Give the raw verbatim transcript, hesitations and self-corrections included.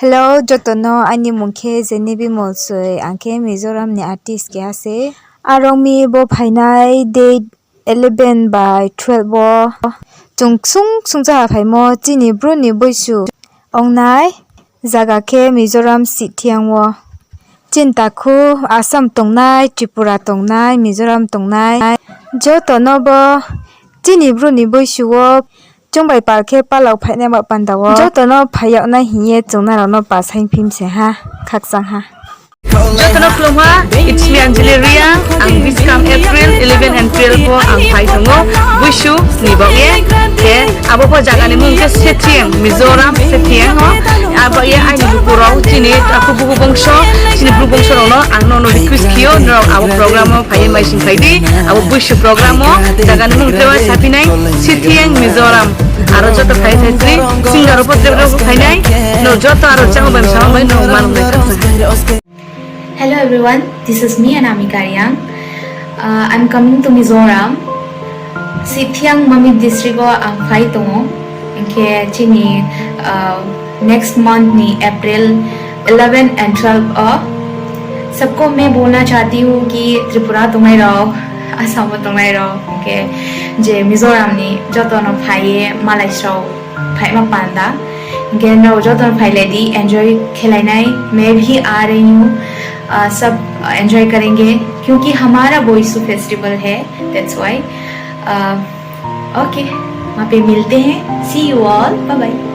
Hello, joto no, aini mung khe Jeni Bimol Soi, ang khe Mizoram ni artist keha se. Are ong mi bo phainai date eleven by twelve wo chung ksung ksung cha ha phaimo chini bru ni boisu ongnai zaga khe Mizoram Sithiang wo. Chini takhu Assam tongnai, Tripura tongnai, Mizoram tongnai, joto no bo chini bru ni boisu wo chung bai pal khe palao phainai ba panda wo joto no phai yag nai hing ye chung nrao no pal saing phim se ha, khakchang ha. Joto no khulum ha, it's me Anjali Reang, ang buskang April eleven and twelve wo ang phai tong ou, boisu ni baoh ye. Khe abo pho zaga ni mung khe Sithiang, Mizoram Sithiang wo. Abo ye aini luku rao, chini takhu buhu bongso, chini bru bongso rao no ang no no request khe ou, nrao abo program wo phai ye maising phai di, abo boisu program wo, zaga ni mung tre wa saphi nai, Sithiang Mizoram. Aro joto phai thai chini singer rao pho tre pho phai nai, nrao joto aro chamo bai msamo bai nrao malum nai khakchang. Hello everyone, this is me Anamika Reang. Uh, I'm coming to Mizoram, Sithiang Mamit district wo ang phai tong ou. Hing khe chini, uh, next month ni April eleven and twelve wo. सबको मैं बोलना चाहती हूँ कि Tripura tongnai rao, Assam wo tongnai rao, hing khe je Mizoram ni joto no phai ye malai srao phaima panda. Hing khe nrao joto no phailai di, enjoy khelai nai, मैं भी आ रही हूँ। Uh, सब, uh, enjoy करेंगे, क्योंकि हमारा बोईसू festival है, that's why। Uh, OK, वहाँ पे मिलते हैं। See you all, bye bye।